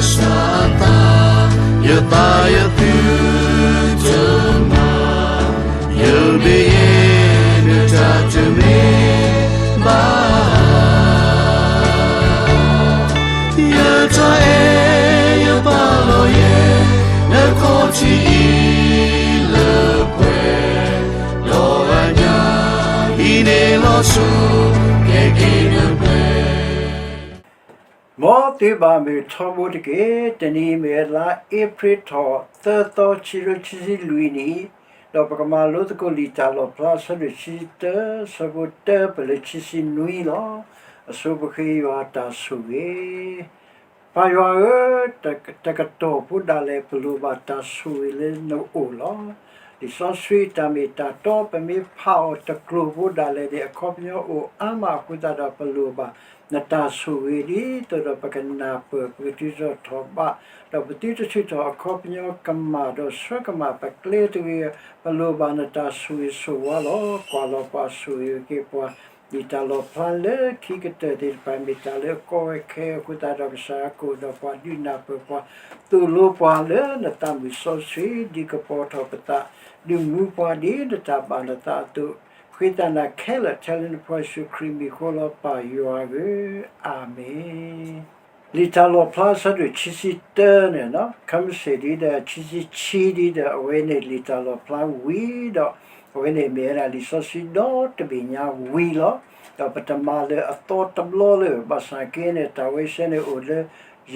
စၢ်အသး, ယသးယသုတမၤ, ယမ့ၢ်ယတၢ်တမ့ၢ်ဘၣ်, ယတၢ်အဲၣ်ယပာ်လီၤယဲ, နခီၣ်ထံးအံၤလၢပှဲၤ, ဒီးအညၣ်အံၤန့ၣ်လီၤစိၤ, ကဲက့ၤနပှဲၤ မ်သုဘၣ်မုာ်ထီဘိတက့ၢ်. တနံၤအံၤမ့ၢ်ဝဲလါအ့ဖြ့ၣ်ထီၣ်သၢသီ ခံကထိခံဆံလွံၢ်နံၣ်, ဒီးပကမၤလိသကိးလံာ်တၢ်လီၣ်ဖျါ အဆၢဒိၣ်ခံဆံတၢ အဆၢဖိတၢပၢၢ်လၢခံဆံနွံလီၤ. အဆိပဃ့ယွၤတၢ်ဆိၣ်ဂ့ၤ ပၢ်ယွၤဧၢ, တကတီၢ်ဖိဒၣ်လဲာ် ပလိၣ်ဘၣ်တၢ်ဆိၣ်ဂ့ၤလၢနအိၣ်လီၤ. လံာ်စီဆှံတၢ်မ့ၢ်တၢ်တီ ပမ့ၢ်ဖးအီၤတကျိၤဖိဒၣ်လဲာ်န့ၣ် အခီပညီအိၣ်အါမးအဃိသတးဒီး ပလိၣ်ဘၣ်နတၢ်ဆိၣ်ဂ့ၤ ဒ်သိးဒီးပကနၢ်ပၢၢ် ပကတုၤထီၣ်ထီၣ်ဘး, ဒီးပသုတထုးထီၣ်အခီပညီကမၣ် ဒီးဆှၢကမၣ်ပကျဲတဂ့ၤ, ပလိၣ်ဘၣ်နတၢ်ဆိၣ်ဂ့ၤဆိၣ်ဝါလီၤ. ကွၢ်လီၤပှၤ ဆိၣ်ဂ့ၤက့ၤပှၤ, လံာ်တၢ်လီၣ်ဖျါလၢခံကတၢၢ်သ့ၣ်တဖၣ် မ့ၢ်တၢ်လၢအကီဝဲခဲအဃိသတးဒီး ကစၢ်ယွၤကအိၣ်ဒီးပှၤ ဒုးနၢ်ပၢၢ်ပှၤ သိၣ်လိပှၤလၢနသးမုာ်စီဆှံ ဒုးကပီၤထီၣ်ပသး, ဒုးမူပှၤဒ်နတၢ်ဘၣ်နသးအသိး, ဃ့သးနၤခဲလၢာ် ထဲလၢနဖိယ့ၣ်ၡူးခရံာ်မံၤအဃိလီၤ ပၢ်ယွၤဧၢ, အၤမ့ၣ်. လံာ်တၢ်လီၣ်ဖျါ အဆၢဒိၣ်ခံဆံတၢန့ၣ် ခဲမုၢ်ဆ့ၣ်ဒ်ဒီး ခံဆံခံဒ်ဒီး အဝဲန့ၣ်လံာ်တၢ်လီၣ်ဖျါဝံၤဒီး အဝဲန့ၣ်မ့ၢ်ဝဲဒၣ်လံာ်စီဆှံဒီတဘ့ၣ်ညါဝံၤလီၤ. ဒီးပတမၤလၢအသီတဘျီလၢၤ ဘၣ်ဆၣ်က့န့ၣ် တၢ်ဝဲဆဲန့ၣ်အိၣ်လၢ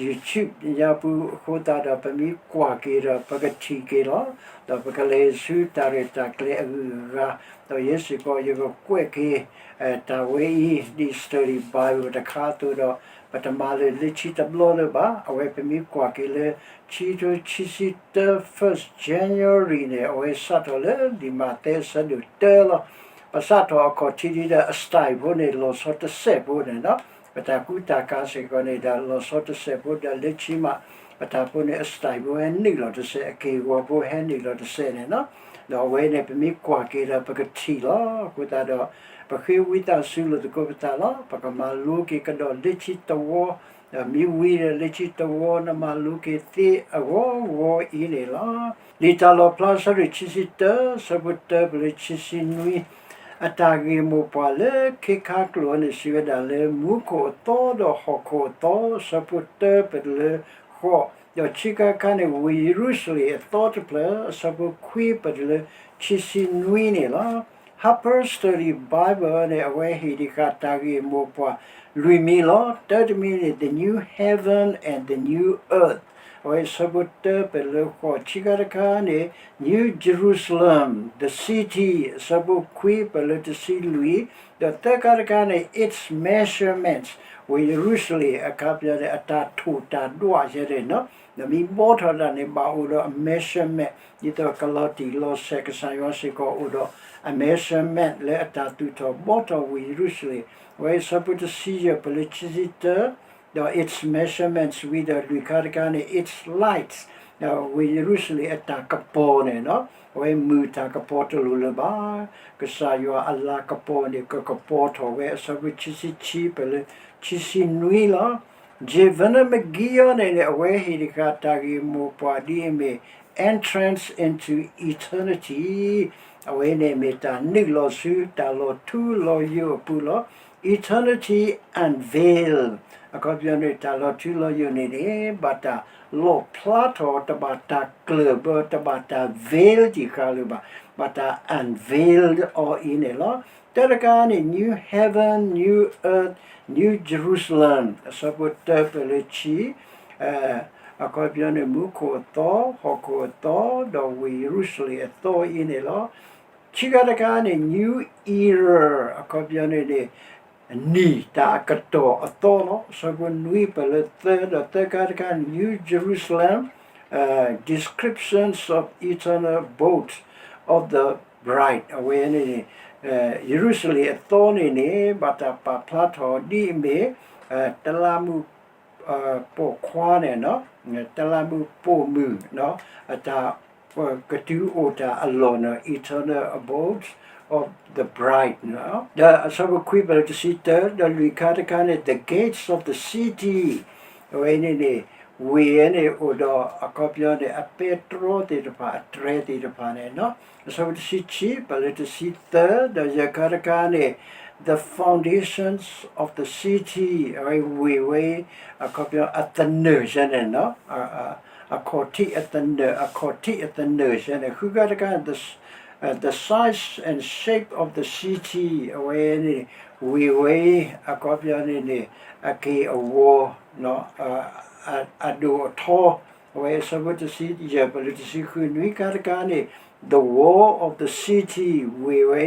YouTube ညါပူၤအဃိသတးဒီး ပမ့ၢ်ကွၢ်က့ၤဒီး ပကထံၣ်က့ၤလီၤ. ဒီးပကလဲၤဆူတၢ်ရဲၣ်တၢ်ကျဲၤအဂုၤအဂၤ, ဒီးယဲစ့ၢ်ကီး ယကကွဲးက့ၤ တၢ်ဝဲအံၤ ဒ် study Bible တခါအသိးဒီး ပတမၤလၢလၢခံတဘျီလၢၤဘၣ်. အဝဲပမ့ၢ်ကွၢ်က့ၤလၢ ခံကထိခံဆံတၢ first January န့ၣ် အဝဲစးထီၣ်လၢလံာ်မးသဲအဆၢဒိၣ်တၢလီၤ. ပစးထီၣ်အခီၣ်ထံးဒ်ဒီး အ style ဖိန့ၣ် လီၤဆီတစဲးဖိန့ၣ်လီၤ. ပတၢ်ကူတၢ်ကၤစ့ၢ်ကီးန့ၣ်ဒီး လီၤဆီတစဲးဖိဒီး လၢခံမး ပတၢ်ဖိန့ၣ် အ style ဖိဟဲနုာ်လီၤတစဲး, အက့ၢ်အဂီၤဖိဟဲနုာ်လီၤတစဲးန့ၣ်လီၤ. ဒီးအဝဲန့ၣ် ပမ့ၢ်ကွၢ်က့ၤဒီး ပကထံၣ်လီၤ. အဃိသတးဒီး ပဃ့ဝံသးစူၤလိာ်သကိးပသးလီၤ. ပကမၤလိက့ၤကဒီးလၢခံတဝီ, ဒီးမ့ၢ်ဝံၤဒီးလၢခံတဝီ နမၤလိက့ၤသ့အဂီၢ်ဂီၢ်အံၤန့ၣ်လီၤ. လံာ်တၢ်လီၣ်ဖျါ အဆၢဒိၣ်ခံဆံတၢ အဆၢဖိတၢပၢၢ်လၢခံဆံနွံ, အတၢ်ဂ့ၢ်မိၢ်ပှၢ်လၢခ့ခါကျိာ်န့ၣ် စံးဝဲဒၣ်လၢ မူခိၣ်အသီဒီးဟီၣ်ခိၣ်အသီ အဆၢဖိတၢပၢၢ်တုၤလၢဃိး, ဒီးခံခါတခါန့ၣ် ဝ့ၢ်ယရူၤၡလ့ၣ်အသီတဖျၢၣ် အဆၢဖိခွံပၢၢ်တုၤလၢခံဆံနွံန့ၣ်လီၤ. Harper Study Bible န့ၣ် အဝဲဟ့ၣ်ဒံးဃာ်တၢ်ဂ့ၢ်မိၢ်ပှၢ်လွံၢ်မံၤလီၤ. တၢတမံၤန့ၣ် The New Heaven and the New Earth အဝဲအဆၢဖိတၢပၢၢ်လၢဃိး, ခံခါတခါန့ၣ် New Jerusalem, the city အဆၢဖိခွံပၢၢ်လၢတဆံလွံၢ်, ဒီးသၢခါတခါန့ၣ် its measurements, ဝ့ၢ်ယရူၤၡလ့ၣ်အခါပညီန့ၣ် အတၢ်ထိၣ်တၢ်ဒွးယဲန့ၣ်လီၤ. ဒီးမ့ၢ်ဘှီထီၣ်တၢ်န့ၣ် ဘၣ်အိၣ်ဒီးအ measurement ဒ်သိးကလီၤတံၢ်လီၤဆဲး ကစၢ်ယွၤစ့ၢ်ကီးအိၣ်ဒီးအ measurement လၢအတၢ်သူၣ်ထီၣ်ဘှီထီၣ်ဝ့ၢ်ယရူၤၡလ့ၣ်, အဝဲအဆၢဖိတဆံယဲၢ်ပၢၢ်လၢခံဆံတၢ, ဒီး its measurements ဝံၤဒီးလွံၢ်ခါတခါန့ၣ် its lights, ဒီးဝ့ၢ်ယရူၤၡလ့ၣ်အတၢ်ကပီၤန့ၣ်လီၤ. အဝဲမုၢ်တၢ်ကပီၤတလိၣ်လၢၤဘၣ်. ကစၢ်ယွၤအလၤကပီၤန့ၣ် ကကပီၤထီၣ်ဝဲ အဆၢဖိခံဆံခံပၢၢ်လၢခံဆံနွံလီၤ. J Vernon McGee အံၤန့ၣ်န့ၣ် အဝဲဟ့ၣ်ဒံးဃာ်တၢ်ဂ့ၢ်မိၢ်ပှၢ်ဒ်အမ့ၢ် Entrance into Eternity, အဝဲန့ၣ်မ့ၢ်တၢ်နုာ်လီၤဆူတၢ်လီၤထူလီၤယိာ်အပူၤလီၤ. Eternity unveiled, အခီပညီန့ၣ် တၢ်လီၤထူလီၤယိာ်န့ၣ်န့ၣ် ဘၣ်တၢ်လီၣ်ဖျါထီၣ်, တဘၣ်တၢ်ကျၢၢ်ဘၢ, တဘၣ်တၢ် veil တံၢ်ဃာ်လၢၤဘၣ်, ဘၣ်တၢ် unveiled အီၤအံၤန့ၣ်လီၤ. တၢတခါန့ၣ် New Heaven, New Earth, New Jerusalem အဆၢဖိတၢပၢၢ်လၢခံ, အခီပညီန့ၣ် မူခိၣ်အသီ, ဟီၣ်ခိၣ်အသီ, ဒီးဝ့ၢ်ယရူၤၡလ့ၣ်အသီအံၤန့ၣ်လီၤ. ခံခါတခါန့ၣ် New Era, အခီပညီန့ၣ်န့ၣ် နံၣ်တၢ်အကတီၢ်အသီလီၤ. အဆၢဖိနွံပၢၢ်လၢသၢ, ဒီးသၢခါတခါ New Jerusalem, descriptions of eternal abode of the bride, အဝဲန့ၣ်န့ၣ် ယရူၤၡလ့ၣ်အသီန့ၣ်န့ၣ် ဘၣ်တၢ်ပာ်ဖျါထီၣ်ဒ်အမ့ၢ် တလးမူးပိာ်ခွါန့ၣ်, တလးမူးပိာ်မုၣ် အတၢ် ကတုၤအိၣ်တၢ်အလီၢ်န့ၣ် eternal abode of the bride ဒီးအဆၢဖိခွံပၢၢ်တဆံတၢ, ဒီးလွံၢ်ခါတခါန့ၣ် the gates of the city, အဝဲန့ၣ်န့ၣ် ဝ့ၢ်ဝဲန့ၣ်အိၣ်ဒီးအခီပညီန့ၣ် အပဲတြီသ့ၣ်တဖၣ် အတြဲၤသ့ၣ်တဖၣ်န့ၣ်, အဆၢဖိတဆံခံ ပှဲၤလၢတဆံသၢ ဒီးယဲၢ်ခါတခါန့ၣ် the foundations of the city အဝဲဝ့ၢ်ဝဲ အခီပညီအသနၢၣ်ဆဲန့ၣ် အခီၣ်ထံးအသနၢၣ် အခီၣ်ထံးအသနၢၣ်ဆဲန့ၣ်, ဃုခါတခါ the size and shape of the city အဝဲန့ၣ် ဝ့ၢ်ဝဲ အခီပညီန့ၣ်န့ၣ် အက့ၢ်အဂီၤ အဒိၣ်အထီ အဝဲအဆၢဖိတဆံယဲၢ် ပှဲၤလၢတဆံဃု နွံခါတခါန့ၣ် the wall of the city ဝ့ၢ်ဝဲ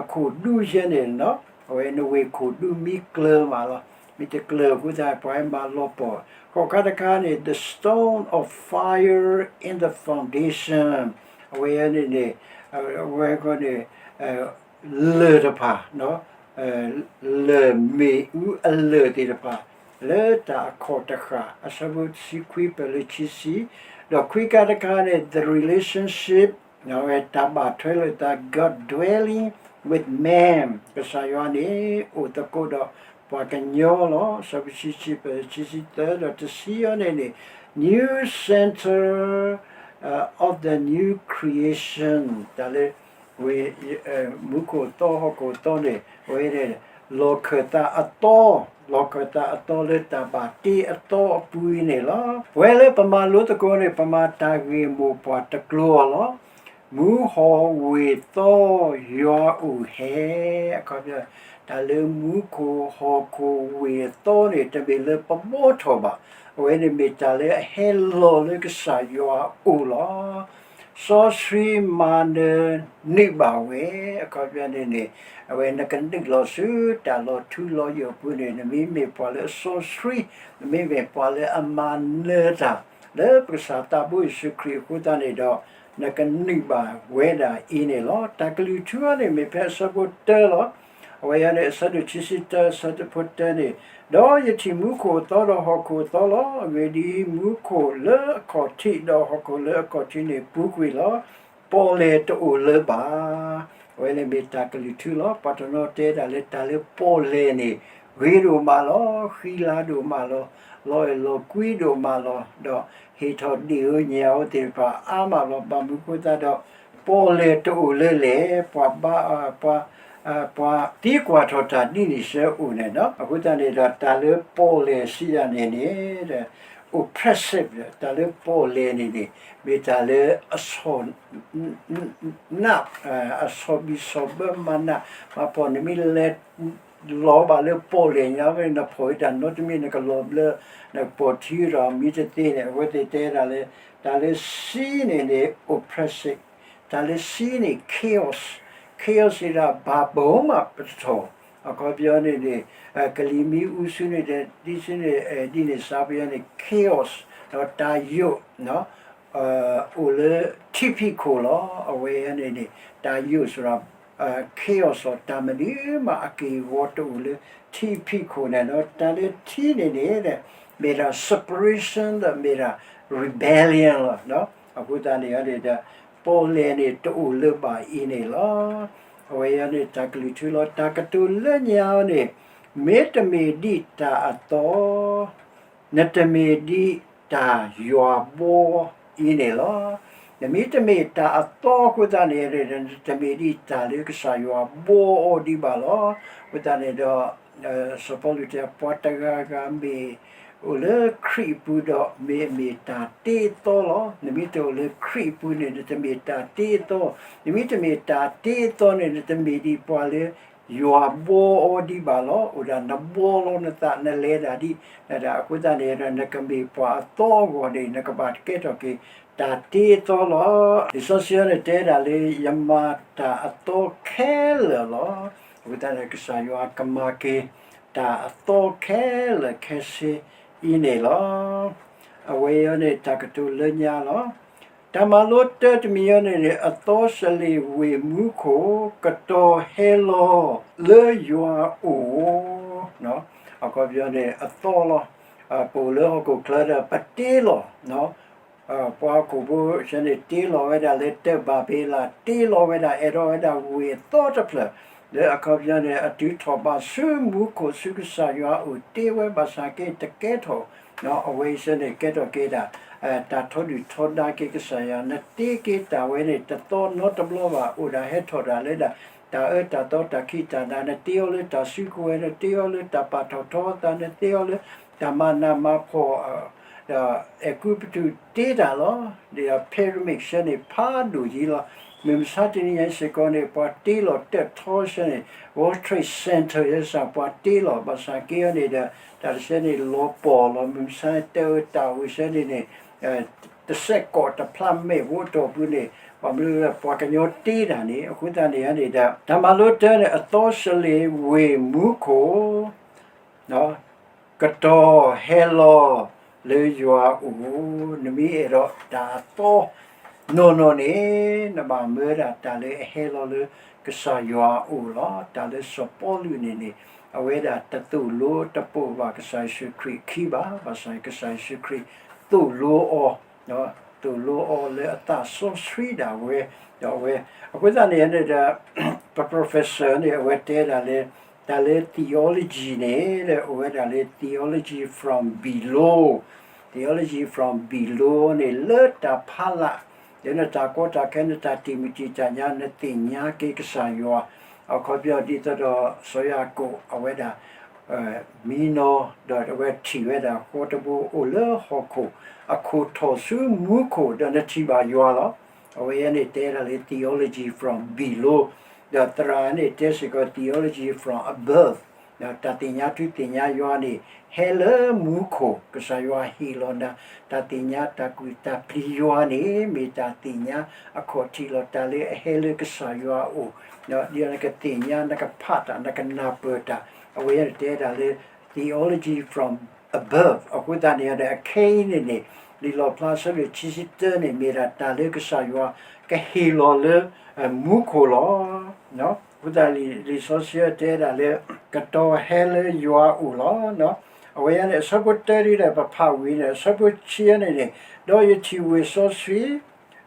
အခိၣ်ဒူဆဲန့ၣ်, အဝဲနဝ့ၢ်ခိၣ်ဒူမ့ၢ်ကျၢၤမးလီၤ, မ့ၢ်တကျၢၤအဃိသတး ပှၤမၤလီၤပှီၢ်, ဃိးခါတခါန့ၣ် the stone of fire in the foundation အဝဲန့ၣ်န့ၣ် အဝဲဃီန့ၣ် လၢၢ်တဖၣ် လၢၢ်မ့ၣ်အူအလၢၢ်သ့ၣ်တဖၣ် လၢတၢ်အခီၣ်တဃၣ် အဆၢဖိတဆံခွံ ပှဲၤလၢခံဆံ, ဒီးခွံခါတခါန့ၣ် the relationship အဝဲတၢ်ဘၣ်ထွဲလိာ်သး God dwelling with man ကစၢ်ယွၤန့ၣ်အိၣ်သကိးဒီးပှၤကညီလီၤ. အဆၢဖိခံဆံ ပှဲၤလၢခံဆံသၢ ဒီးတဆံအံၤန့ၣ်န့ၣ် new center of the new creation တၢ်လၢ ဝ့ၢ် မူခိၣ်သီဟီၣ်ခိၣ်သီန့ၣ် အဝဲန့ၣ် လီၢ်ခၢၣ်သးအသီ, လီၢ်ခၢၣ်သးအသီလၢတၢ်ဘၣ်တ့အသီအပူၤအံၤန့ၣ်လီၤ. ပဝဲလၢပမၤလိသကိးန့ၣ် ပမၤတၢ်ဂ့ၢ်မိၢ်ပှၢ်တကျိၤအီၤလီၤ. မူဟီၣ်ဝ့ၢ်သီယွၤအိၣ်ဟဲ, အခီပညီ တၢ်လၢမူခိၣ်ဟီၣ်ခိၣ်ဝ့ၢ်အသီန့ၣ် တမ့ၢ်လၢပဘှီထီၣ်ဘၣ်, အဝဲန့ၣ်မ့ၢ်တၢ်လၢအဟဲလီၤလၢကစၢ်ယွၤအအိၣ်လီၤ. စီဆှံမၤနၢၤနုာ်ဘၣ်ဝဲ, အခီပညီန့ၣ်န့ၣ် အဝဲနကနုာ်လီၤဆူတၢ်လီၤထူလီၤယိာ်အပူၤန့ၣ် နမ့မ့ၢ်ပှၤလၢအစီဆှံ, နမ့မ့ၢ်ပှၤလၢအမၤနၢၤတၢ် လၢပကစၢ်သးဘိယ့ၣ်ၡူးခရံာ်အဃိသတးန့ၣ်ဒီး နကနုာ်ဘၣ်ဝဲဒၣ်အံၤန့ၣ်လီၤ. တၢ်ကလုၢ်ထူအံၤန့ၣ် မ့ၢ်ဖဲအဆၢဖိတၢလီၤ. အဝဲအံၤန့ၣ် အဆၢဒိၣ်ခံဆံတၢ အဆၢဖိတၢန့ၣ်, ဒီးယထံၣ်မူခိၣ်အသီဒီးဟီၣ်ခိၣ်အသီလီၤ. အဂ့ၢ်ဒ်အံၤ, မူခိၣ်လၢအခီၣ်ထံးဒီးဟီၣ်ခိၣ်လၢအခီၣ်ထံးန့ၣ် ပူၤကွံာ်လီၤ. ပီၣ်လဲၣ်တအိၣ်လၢၤဘၣ်. အဝဲန့ၣ်မ့ၢ်တၢ်ကလုၢ်ထူလီၤ. ပှၤတနီၤတဲဒၣ်လၢတၢ်လၢပီၣ်လဲၣ်န့ၣ် ဂ့ၤဒိၣ်မးလီၤ, ဃံလၤဒိၣ်မးလီၤ, လီၤအဲၣ်လီၤကွံဒိၣ်မးလီၤ, ဒီးဟ့ၣ်ထီၣ်ဒ့ၣ်ဧိၤညၣ်ဧိၤသ့ၣ်တဖၣ်အါမးလီၤ. ဘၣ်မနုၤအဃိသတးဒီး ပီၣ်လဲၣ်တအိၣ်လၢၤလဲၣ်, ပှၤဘါ ပှၤ ပှၤသံကွၢ်ထီၣ်တၢ်ဒ်န့ၣ်ဆၢအိၣ်န့ၣ်လီၤ. အဃိသတးန့ၣ်ဒီး တၢ်လၢပီၣ်လဲၣ်စံးယၤန့ၣ်န့ၣ် oppressive တၢ်လၢပီၣ်လဲၣ်န့ၣ်န့ၣ် မ့ၢ်တၢ်လၢအဆီၣ် နး အဆီၣ်ဘံၣ်ဆီၣ်ဘၢမၤနးမၤဖှီၣ် နမ့ၢ်လဲၤလီၤဘၣ်လၢပီၣ်လဲၣ်ညါဝဲ နဖှီၣ်ဝဲတၢ်နီတမံၤ နကလီၤဘျၢ နကပိာ်ထံဒီးမံတသ့န့ၣ် အဝဲသ့ၣ်တဲဒၣ်လၢ တၢ်လၢစံးန့ၣ်န့ၣ် oppressive တၢ်လၢစံးန့ၣ် chaos, chaos စံးဒၣ်ဘၣ်ဘၣ်မးပတထီၣ် အခီပညီန့ၣ်န့ၣ် ကလံၤမံအူဆူန့ၣ် ဒ်ဆူန့ၣ် ဒ်န့ၣ်စးပယီၤန့ၣ် chaos ဒီးတၢ်ယိာ် အိၣ်လၢထံဖံးခိၣ်လီၤ. အဝဲန့ၣ်န့ၣ် တၢ်ယိာ်စ့ၢ်ကီး chaos တၢ်မနုၤမးအက့ၢ်အဂီၤတအိၣ်လၢထံဖံးခိၣ်န့ၣ်လီၤ. တၢ်လၢထံန့ၣ်န့ၣ် မ့ၢ်ဒၣ် separation ဒီးမ့ၢ်ဒၣ် rebellion လီၤ. အဃိသတးန့ၣ်ဒီး ပီၣ်လဲၣ်န့ၣ်တအိၣ်လၢၤဘၣ်အံၤန့ၣ်လီၤ. အဝဲအံၤန့ၣ် တၢ်ကလုၢ်ထူလီၤ. တၢ်ကတိၤလၢညါန့ၣ် မ့တမ့ၢ်ဒ်တၢ်အသီ နတမ့ၢ်ဒ်တၢ်ယွၤဘှီအံၤန့ၣ်လီၤ. နမ့တမ့ၢ်တၢ်အသီအဃိသတးန့ၣ် နတမ့ၢ်ဒ်တၢ်လၢကစၢ်ယွၤဘှီအီၤဒံးဘၣ်လီၤ. အဃိသတးန့ၣ်ဒီး စီၤပီလူးတဲ ပှၤတဂၤဂၤမ့ၢ် အိၣ်လၢခရံာ်အပူၤဒီး မ့ၢ်အမ့ၢ်တၢ်တ့အသီလီၤ. နမ့ၢ်တအိၣ်လၢခရံာ်အပူၤန့ၣ် နတမ့ၢ်တၢ်တ့အသီ, နမ့ၢ်တမ့ၢ်တၢ်တ့အသီန့ၣ် နတမ့ၢ်ဒ်ပှၤလၢ ယွၤဘှီအီၤဒံးဘၣ်လီၤ. အိၣ်ဒၣ်နဘှီလီၤနသး နလဲၤဒၣ်ဒ် အဃိသတးန့ၣ်ဒီး နကမ့ၢ်ပှၤအသီအဂီၢ်န့ၣ် နကဘၣ်ကဲထီၣ်က့ၤ တၢ်တ့အသီလီၤ. လံာ်စီဆှံန့ၣ်တဲဒၣ်လၢ ယမၤတၢ်အသီခဲလၢာ်လီၤ. အဃိသတးန့ၣ် ကစၢ်ယွၤကမၤက့ၤ တၢ်အသီခဲလၢာ်ခဲဆ့အံၤန့ၣ်လီၤ. အဝဲအံၤန့ၣ် တၢ်ကတိၤလၢညါလီၤ. တၢ်မၤလိတၢတမံၤအံၤန့ၣ်န့ၣ် အသီစလ့ၣ်ဝ့ၢ်မူခိၣ် ကတီၤဟဲလီၤလၢယွၤအအိၣ် အခီပညီန့ၣ် အသီလီၤ. ပအိၣ်လၢဟီၣ်ခိၣ်ချၢဒီး ပတ့လီၤ ပှၤဟီၣ်ခိၣ်ဖိဆဲန့ၣ် တ့လီၤဝဲဒၣ်လၢတၢ်ဘၤဘ့လး တ့လီၤဝဲဒၣ် အဲၣ်ဒိးဝဲဒၣ်ဝ့ၢ်အသီတဖျၢၣ် လၢအခီပညီန့ၣ် အတုၤထီၣ်ဘၣ်ဆူမူခိၣ်ဆူကစၢ်ယွၤအအိၣ်တ့ဝဲဘၣ်ဆၣ်က့ တကဲထီၣ်, အဝဲအံၤစ့ၢ်န့ၣ် ကဲထီၣ်က့ၤဒၣ် တၢ်ထီဒုၣ်ထီဒါက့ၤကစၢ်ယွၤ, နတ့က့ၤတၢ်ဝဲန့ၣ် တသီနီတဘျီဘၣ်, အိၣ်ဒၣ်ဟဲထီၣ်ဒၣ်လၢဒၣ် တၢ်အၢတၢ်သီတၢ်ခံးတၢ်နၤ, နတ့အီၤလၢတၢ်စုကဝဲၤ, နတ့အီၤလၢတၢ်ပာ်ထီၣ်ထီအသး, နတ့အီၤလၢတၢ်မၤနးမၤဖှီၣ် ဒီးအဲၤကူပတူးတ့တၢ်လီၤ. ဒီး pyramid စ့ၢ်န့ၣ် ဖးဒိၣ်ယံၤလီၤ. မုၢ်မဆါတနံၤညါစ့ၢ်ကီးန့ၣ် ပှၤတ့လီၤတၢၣ်ထီစ့ၢ်န့ၣ် World Trade Center စ့ၢ် ပှၤတ့လီၤဘၣ်ဆၣ်က့အီၤန့ၣ်ဒီး တၢ်တစ့ၢ်န့ၣ် လီၤပှီၢ်လီၤ. မုၢ်မဆါတၢ်အၢတၢ်အိၣ်စ့ၢ်န့ၣ်န့ၣ် တစဲးကီးတဖျါမဲာ်ဖိအတီၢ်ပူၤန့ၣ် ဘၣ်မနုၤလၢပှၤကညီတ့တၢ်န့ၣ် အဃိသတးန့ၣ်န့ၣ်ဒီး တၢ်မၤလိတၢန့ၣ် အသီစလ့ၤဝ့ၢ်မူခိၣ် ကတီၤဟဲလီၤလၢယွၤအအိၣ်, နမ့ၢ်အဲၣ်ဒိးတၢ်အသီနီၢ်နီၢ်န့ၣ် နဘၣ်မၢဒၣ်တၢ်လၢအဟဲလီၤလၢကစၢ်ယွၤအအိၣ်လီၤ. တၢ်လၢစီၤပီလူးန့ၣ်န့ၣ် အဝဲဒၣ်တသိၣ်လိတပိာ်ဘၣ်ကစၢ်ယ့ၣ်ၡူးခရံာ်ခံဘၣ်, ဘၣ်ဆၣ်ကစၢ်ယ့ၣ်ၡူးခရံာ်သိၣ်လိအီၤ သိၣ်လိအီၤလၢအသးစီဆှံဒၣ်ဝဲ, ဒီးအဝဲ အဃိသတးန့ၣ်န့ၣ်ဒီး ပ professor န့ၣ် အဝဲတဲဒၣ်လၢ တၢ်လၢ theology န့ၣ် လၢအိၣ်ဝဲဒၣ်လၢ theology from below, theology from below န့ၣ် လၢတၢ်ဖးလၢ် လၢနတၢ်ကီတၢ်ခဲ နတၢ်တ့ၢ်မုၢ်တ့ၢ်တၢ်ညါ နသ့ၣ်ညါက့ၤကစၢ်ယွၤ အခီပညီဒ်သိးဒီး စီၤယၤကိာ်အဝဲဒၣ် မံနီၤ ဒီးအဝဲထံၣ်ဝဲဒၣ်ဃီတဘိအိၣ်လၢဟီၣ်ခိၣ် အခိၣ်ထီၣ်ဆူမူခိၣ် ဒီးနထံၣ်ဘၣ်ယွၤလီၤ. အဝဲအံၤန့ၣ်တဲဒၣ်လၢ theology from below, ဒီးသရၣ်န့ၣ်တဲစ့ၢ်ကီး theology from above, ဒီးတၢ်သ့ၣ်ညါထူသ့ၣ်ညါယွၤန့ၣ် ဟဲလၢမူခိၣ် ကစၢ်ယွၤဟ့ၣ်လီၤနၤ တၢ်သ့ၣ်ညါတၢ်ကူၣ်တၢ်ပျံၤယွၤန့ၣ် မ့ၢ်တၢ်သ့ၣ်ညါအခီၣ်ထံးလီၤ. တၢ်လၢအဟဲလၢကစၢ်ယွၤအအိၣ် ဒီးနကသ့ၣ်ညါ နကဖးတၢ် နကနၢ်ပၢၢ်တၢ် အဝဲန့ၣ်တဲဒၣ်လၢ theology from above အဃိသတးန့ၣ်ဒီး အခဲအံၤန့ၣ်န့ၣ် လံာ်လီၣ်ဖျါအဆၢဒိၣ်ခံဆံတၢန့ၣ် မ့ၢ်ဒၣ်တၢ်လၢကစၢ်ယွၤကဟ့ၣ်လီၤလၢမူခိၣ်လီၤ. အဃိသတးလံာ်စီဆှံတဲဒၣ်လၢ ကတီၤဟဲလၢယွၤအအိၣ်လီၤ. အဝဲန့ၣ် အဆၢဖိတၢဒ်ဒီးပဖးဝံၤန့ၣ် အဆၢဖိခံန့ၣ်န့ၣ် ဒီးယထံၣ်ဝ့ၢ်စီဆှံ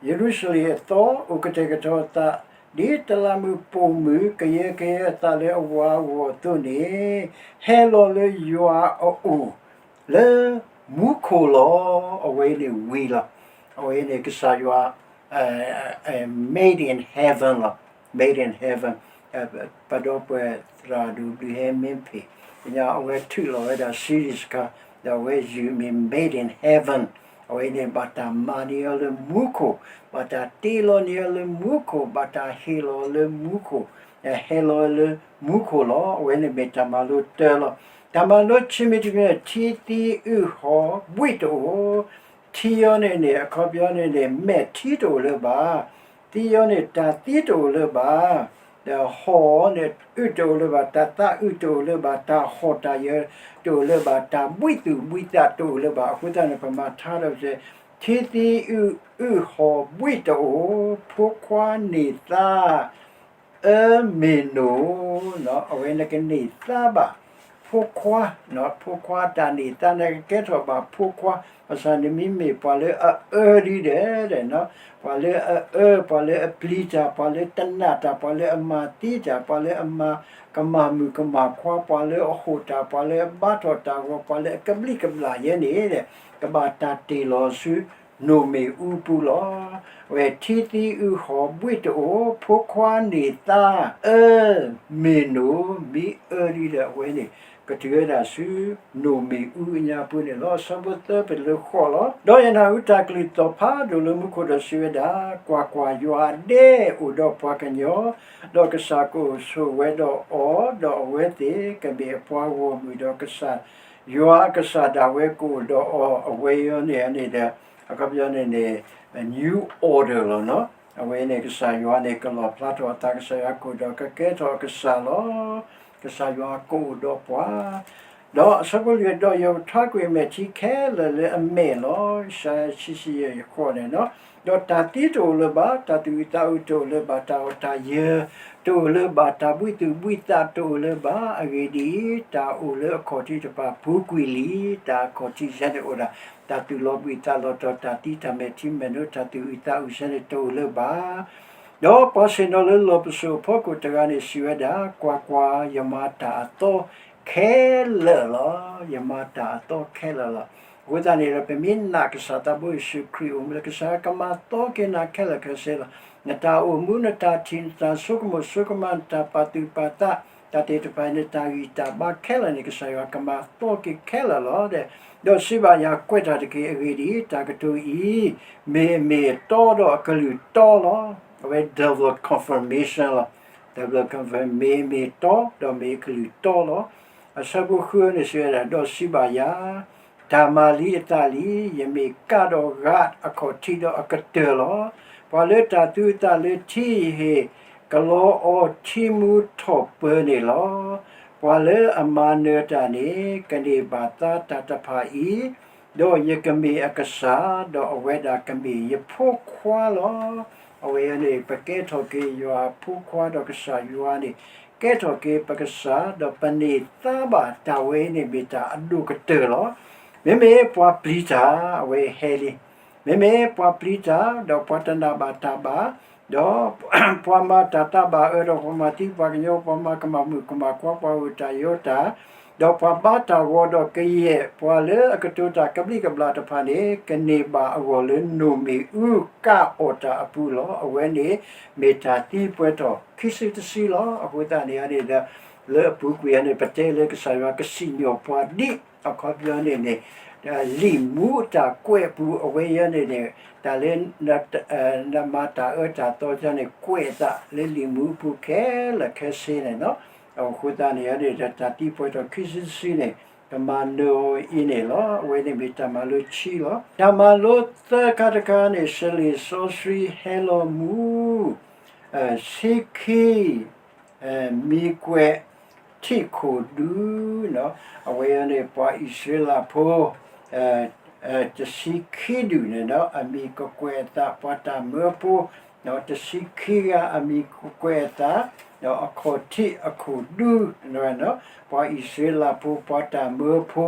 ယရူၤၡလ့ၣ်အသီ အိၣ်ကတဲာ်ကတီၤအသး ဒ်တလးမုၢ်ပိာ်မုၣ် ကယၢကယဲအသးလၢအဝၤအဂီၢ်အသိးန့ၣ် ဟဲလီၤလၢယွၤအအိၣ် လၢမူခိၣ်လီၤ. အဝဲန့ၣ်ဝံၤလီၤ. အဝဲန့ၣ်ကစၢ်ယွၤ made in heaven လီၤ. Made in heaven ပဒီပုၢ်ဝဲၢ်သရၣ်ဒိၣ်ဘျုးဟဲမ့ၢ်ဖံး ကညီအဝဲထုးလီၤဝဲဒၣ် series တခါ ဒီးအဝဲယုၢ်မ့ၢ် made in heaven အဝဲန့ၣ် ဘၣ်တၢ်မၤန့ၢ်အီၤလၢမူခိၣ်, ဘၣ်တၢ်တ့လီၤန့ၢ်အီၤလၢမူခိၣ်, ဘၣ်တၢ်ဟ့ၣ်လီၤလၢမူခိၣ်, ဟဲလီၤလၢမူခိၣ်လီၤ. အဝဲန့ၣ်မ့ၢ်တၢ်မၤလိတၢလီၤ. တၢ်မၤလိခံမံၤတမံၤန့ၣ် ထံသံအုးဟီၣ်ဘှံးတအိၣ်, ထံအီၤန့ၣ်န့ၣ် အခီပညီန့ၣ်န့ၣ် မဲာ်ထံတအိၣ်လၢၤဘၣ်, သံအီၤန့ၣ် တၢ်သံတအိၣ်လၢၤဘၣ် ဒီးဟီၣ်န့ၣ် အုးတအိၣ်လၢၤဘၣ်, တၢ်သးအုးတအိၣ်လၢၤဘၣ်, တၢ်ဟီၣ်တၢ်ယၢၤတအိၣ်လၢၤဘၣ်, တၢ်ဘှံးသူၣ်ဘှံးသးတအိၣ်လၢၤဘၣ်. အဃိသတးန့ၣ် ပမၤထါဒီး ထံသံအုး အုးဟီၣ်ဘှံးတအိၣ်, ဖိခွါန့ၢ်သါ အၢမ့ၢ်နိၣ်, အဝဲနကန့ၢ်သါဘၣ် ဖိခွါ, ဖိခွါတၢ်န့ၢ်သါ နကကဲထီၣ်ဘၣ်ဖိခွါ, ဘၣ်ဆၣ်နမ့မ့ၢ်ပှၤလၢအအၢဒ်ဒီး ပှၤလၢအအၢ, ပှၤလၢအပျံၤတၢ်, ပှၤလၢတနာ်တၢ်, ပှၤလၢအမၤသံတၢ်, ပှၤလၢအမၤကမၣ်မုၣ်ကမၣ်ခွါ, ပှၤလၢအဟိၣ်တၢ်, ပှၤလၢအဘါထီၣ်တၢ်ဂီၤ, ပှၤလၢအကဘျံးကဘျၣ်ယဲန့ၣ် ကဘၣ်တၢ်တ့ၢ်လီၤဆူ နိၣ်မ့ၣ်အူပူၤလီၤ. အဝဲထံသံအုးဟီၣ်ဘှံးတအိၣ်, ဖိခွါန့ၢ်သါ အၢမ့ၢ်နိၣ်, မ့ၢ်အၢဒ်ဒီးအဝဲန့ၣ် ကတုၤဝဲဒၣ်ဆူ နိၣ်မ့ၣ်အူအညါပူၤန့ၣ်လီၤ. အဆၢဖိသၢပလၢဃီလီၤ. ဒီးယနၢ်ဟူတၢ်ကလုၢ်သီၣ်ဖးဒိၣ်လၢမူခိၣ်ဒီးစံးဝဲဒၣ်, ကွၢ်ကွၢ်, ယွၤအဒဲအိၣ်ဒီးပှၤကညီ, ဒီးကစၢ်ကအိၣ်ဆိးဝဲဒီးအီၤ, ဒီးအဝဲသ့ၣ်ကမ့ၢ်အပှၤဂီၢ်မုၢ်, ဒီးကစၢ်ယွၤအကစၢ်ဒၣ်ဝဲကအိၣ်ဒီးအီၤ, အဝဲအံၤန့ၣ်န့ၣ်ဒီး အခီပညီန့ၣ်န့ၣ် new order လီၤနီၤ. အဝဲန့ၣ်ကစၢ်ယွၤန့ၣ် ကလီၣ်ဖျါထီၣ်အသး ကစၢ်ယွၤကအိၣ်ဒီးကကဲထီၣ်အကစၢ်လီၤ. ကစၢ်ယွၤကအိၣ်ဒီးပှၤ ဒီးအဆၢဖိလွံၢ်, ဒီးယကထွါကွံာ်အမဲာ်ထံခဲလၢာ်လၢအမဲာ်လီၤ. ယၡါယၤ ခံဆံယဲၢ် ယဃိးန့ၣ်နီၤ. ဒီးတၢ်သံတအိၣ်လၢၤဘၣ်, တၢ်သူၣ်အုးသးအုးတအိၣ်လၢၤဘၣ်, တၢ်ဟီၣ်တၢ်ယၢၤတအိၣ်လၢၤဘၣ်, တၢ်ဘှံးသူၣ်ဘှံးသးတအိၣ်လၢၤဘၣ်. အဂ့ၢ်ဒ်အံၤ, တၢ်အိၣ်လၢအခီၣ်ထံးတဖၣ်ပူၤကွံာ်လံ, တၢ်အခီၣ်ထံးစ့ၢ်န့ၣ်အိၣ်ဒၣ် တၢ်သူၣ်လီၤဘှံးသးလီၤတီၤ, တၢ်သံတၢ်မဲာ်ထံမဲာ်နိ, တၢ်သူၣ်အုးသးအုးစ့ၢ်န့ၣ်တအိၣ်လၢၤဘၣ်. ဒီးပှၤဆ့ၣ်နီၤလၢလီၢ်ပစိာ်အဖီခိၣ်တဂၤန့ၣ်စံးဝဲဒၣ်, ကွၢ်ကွၢ်, ယမၤတၢ်အသီခဲလၢာ်လီၤ. ယမၤတၢ်အသီခဲလၢာ်လီၤ. အဃိသတးန့ၣ်ဒီး ပမ့ၢ်နာ်ကစၢ်သးဘိယ့ၣ်ၡူးခရံာ်အိၣ်မူလၢ ကစၢ်ကမၤသီက့ၤနၤခဲလၢာ်ခဲဆ့လီၤ. နတၢ်အိၣ်မူ, နတၢ်ထံၣ်, နတၢ်ဆိကမိၣ်ဆိကမး, နတၢ်ပာ်သူၣ်ပာ်သး, တၢ်သ့ၣ်တဖၣ်, နတၢ်ဂံၢ်တၢ်ဘါခဲလၢာ်န့ၣ် ကစၢ်ယွၤကမၤသီက့ၤခဲလၢာ်လီၤ. ဒီးစံးဘၣ်ယၤ, ကွဲးတၢ်တက့ၢ်. အဂ့ၢ်ဒ်အံၤ, တၢ်ကတိၤအံၤ မ့ၢ်အမ့ၢ်အတီဒီးအကလုၢ်တီလီၤ. အဝဲ double confirmation လီၤ. double confirmation မ့ၢ်အမ့ၢ်အတီ ဒီးမ့ၢ်အကလုၢ်တီလီၤ. အဆၢဖိဃုန့ၣ်စံးဝဲဒၣ်, ဒီးစံးဘၣ်ယၤ, တၢ်မၤလံအသးလံ, ယမ့ၢ်ကးဒီးဂၤအခီၣ်ထံးဒီးအကတၢၢ်လီၤ. ပှၤလၢတၢ်သူအသးလၢထံအံၤ ဟ့ၣ်ကလီအီၤထံမူထီၣ်ပၢၤန့ၣ်လီၤ. ပှၤလၢအမၤနၢၤတၢ်န့ၣ် ကန့ၢ်ဘၣ်သါတၢ်တဖၣ်အံၤ, ဒီးယကမ့ၢ်အကစၢ်, ဒီးအဝဲဒၣ်ကမ့ၢ်ယဖိခွါလီၤ. အဝဲန့ၣ် ပကဲထီၣ်က့ၤယွၤအဖိခွါဒီးကစၢ်ယွၤန့ၣ် ကဲထီၣ်က့ၤပကစၢ်, ဒီးပန့ၢ်သါဘၣ်တၢ်ဝဲအံၤန့ၣ် မ့ၢ်တၢ်အဒိၣ်ကတၢၢ်လီၤ. မ့မ့ၢ်ပှၤပျံၤတၢ် အဝဲဟဲလံ. မ့မ့ၢ်ပှၤပျံၤတၢ် ဒီးပှၤတနာ်ဘၣ်တၢ်ဘၣ်, ဒီးပှၤမၤတၢ်သးဘၣ်အၢ ဒီးပှၤမၤသံပှၤကညီ, ပှၤမၤကမၣ်မုၣ်ကမၣ်ခွါ, ပှၤအုၣ်တၢ်ယီတၢ်, ဒီးပှၤဘါတၢ်ဂီၤဒီးကယဲၢ်, ပှၤလၢအကတိၤတၢ်ကဘျံးကဘျၣ်တဖၣ်န့ၣ် ကန့ၢ်ဘၣ်အဂီၢ်လၢနိၣ်မ့ၣ်အူကးအီၣ်တၢ်အပူၤလီၤ. အဝဲန့ၣ်မ့ၢ်တၢ်သံပှဲၤထီၣ်ခံစုတစုလီၤ. အဃိသတးန့ၣ်န့ၣ်ဒီး လၢအပူၤကွံာ်အံၤန့ၣ် ပတဲလၢကစၢ်ယွၤကစံၣ်ညီၣ်ပှၤဒ်အခီပညီန့ၣ်န့ၣ် လံာ်မူအတၢ်ကွဲးအပူၤ အဝဲအံၤန့ၣ်န့ၣ် တၢ်လၢ နမၤတၢ်အၢတၢ်သီန့ၣ် ကွဲးအသးလၢလံာ်မူအပူၤခဲလၢာ်ခဲဆ့န့ၣ်လီၤ. အဃိသတးန့ၣ်န့ၣ်ဒီး တၢ်သံပှဲၤထီၣ်ခံစုတစုန့ၣ် ကမၤနၢၤအီၤအံၤန့ၣ်လီၤ. အဝဲန့ၣ်မ့ၢ်တၢ်မၤလိခံလီၤ. တၢ်မၤလိသၢခါတခါန့ၣ် စလ့ၣ်စီဆှံဟဲလီၤမူ ဆံခံ မံၤကွဲးထံးခိၣ်ဒူ အဝဲန့ၣ် ပှၤအံၣ်စရ့လးဖိ တဆံခံဒူၣ်န့ၣ် အမံၤကကွဲးအသး ပှၤတၢ်မၢဖိ တဆံခံဂၤ အမံၤကကွဲးအသး အခီၣ်ထံးအခိၣ်ဒူ ပှၤအံၣ်စရ့လးဖိ ပှၤတၢ်မၢဖိ